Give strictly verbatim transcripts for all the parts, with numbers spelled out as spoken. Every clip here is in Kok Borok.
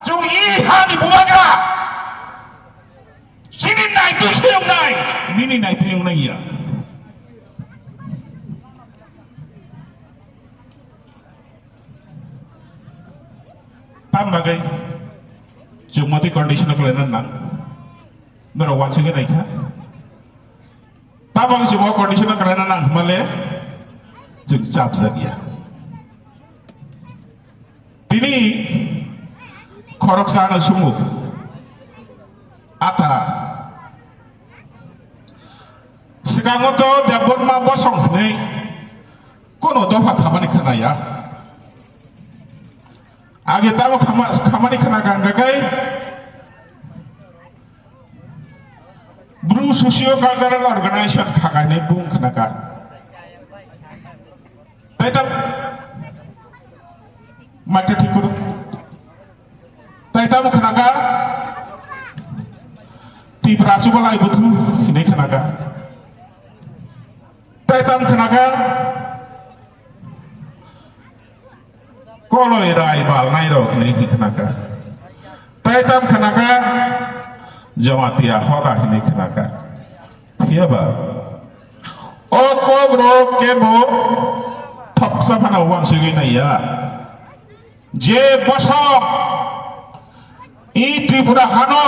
Chwng i hani bubagra. Chini naitwi se wngnai, nini naitwi wngnai ya. Tam bagwi chwng motwi condition khlaina nang. Norok wansugwi naikha. Tabang chwng o condition o kalaina nang hwnmale chwng chapjak ya. Tini khoroksa ano sumo. Ata. Swkango to Debbarma bosong hwnwi kono dopha khamani khwnaya. Age tamo khama-, khamani khwna kha hwnkha khe Bru Socio Cultural Organization kha kha hinwi bung khwna kha. Tai tam maitha thik koro. Tai tam khwna kha Tripura Chubalai Buthu hinwi khwna kha. Tai tam khwna kha Koloi rai balnai rok hinwi khwna kha. Tai tam khwna kha Jamatia hoda hinwi khwna kha. Phiya ba o kok rok kebo thopsa phano uansugwi nai ya. Je bosok i Tripura hano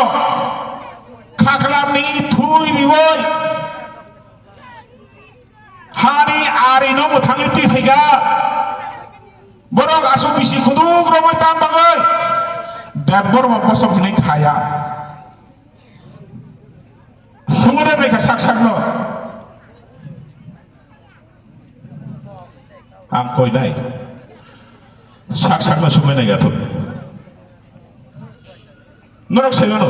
khaklamni thui riwoi hani ari no mwthangwi twi phaikha. Borok aswk bisi khuduk romwi tam bagwi Debbarma bosok hinwi khaya. Sumare bai kha sak sakno. Ang koinai. Sak sakno sumai nai gathuk. Norok sai mano.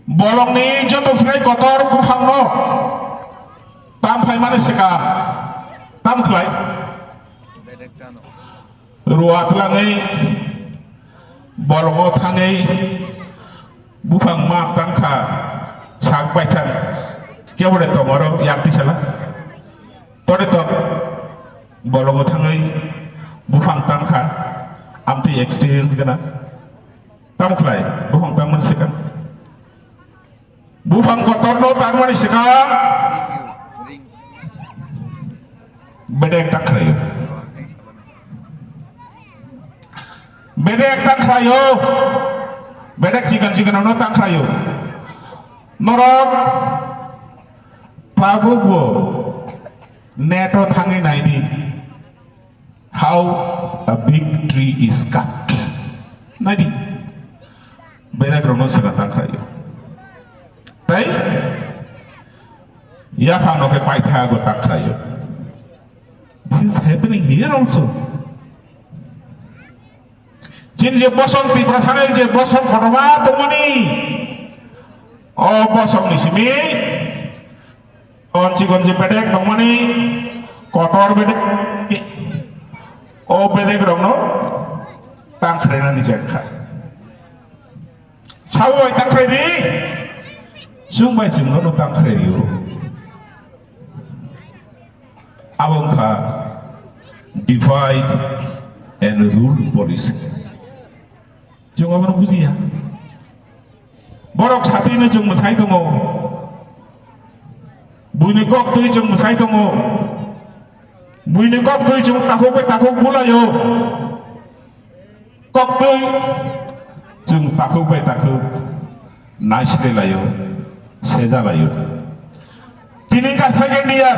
Bolongni joto srai kotor buphangno tam phaimani swkang tam khlai. Rua tlangwi bolongo thangwi buphang ma tangkha sak baithang kebore tongoro yak tisala. Tore to bolongo thangwi buphang tangkha amtwi experience gana. Tamo khlai buphang tangmani swkang. Buphang kotorno tangmani swkang bedek tang khlaio. Bedek tang khlaio. Bedek chikon chikono tang khlaio. Norok tabukbo neto thangwi naidi. How a big tree is cut. Naidi. Bedek rokno swkang tang khlaio. Tai yaphang no khe paitha go tang khlaio. This is happening here also. Chini je bosong Tripura sani je bosong kotorma tongmani. O bosong ni simi Gonji gonji bedek tongmani kotor bedek. O bedek rokno tang khrainani jeng kha. Sabo bai tang khrai di. Chwng bai chwngno no tang khrai rio. Abo wngkha divide and rule policy. Chwng abono bujiya. Borok satwi no chwng mwsai tongo. Buini kok twi chwng mwsai tongo. Buini kok twi chwng takhuk bai takhuk bulaio. Kok twi chwng takhuk bai takhuk naisle laio, seja laio. Tini ka second year.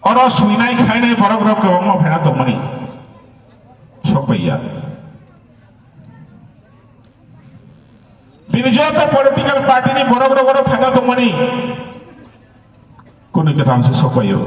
Oro swinai khainai borok rok kwbangma phaina tongmani. Sok bai ya. Tini joto political party ni borok rok oro phaina tongmani. Kunu kwtham se sok bai o.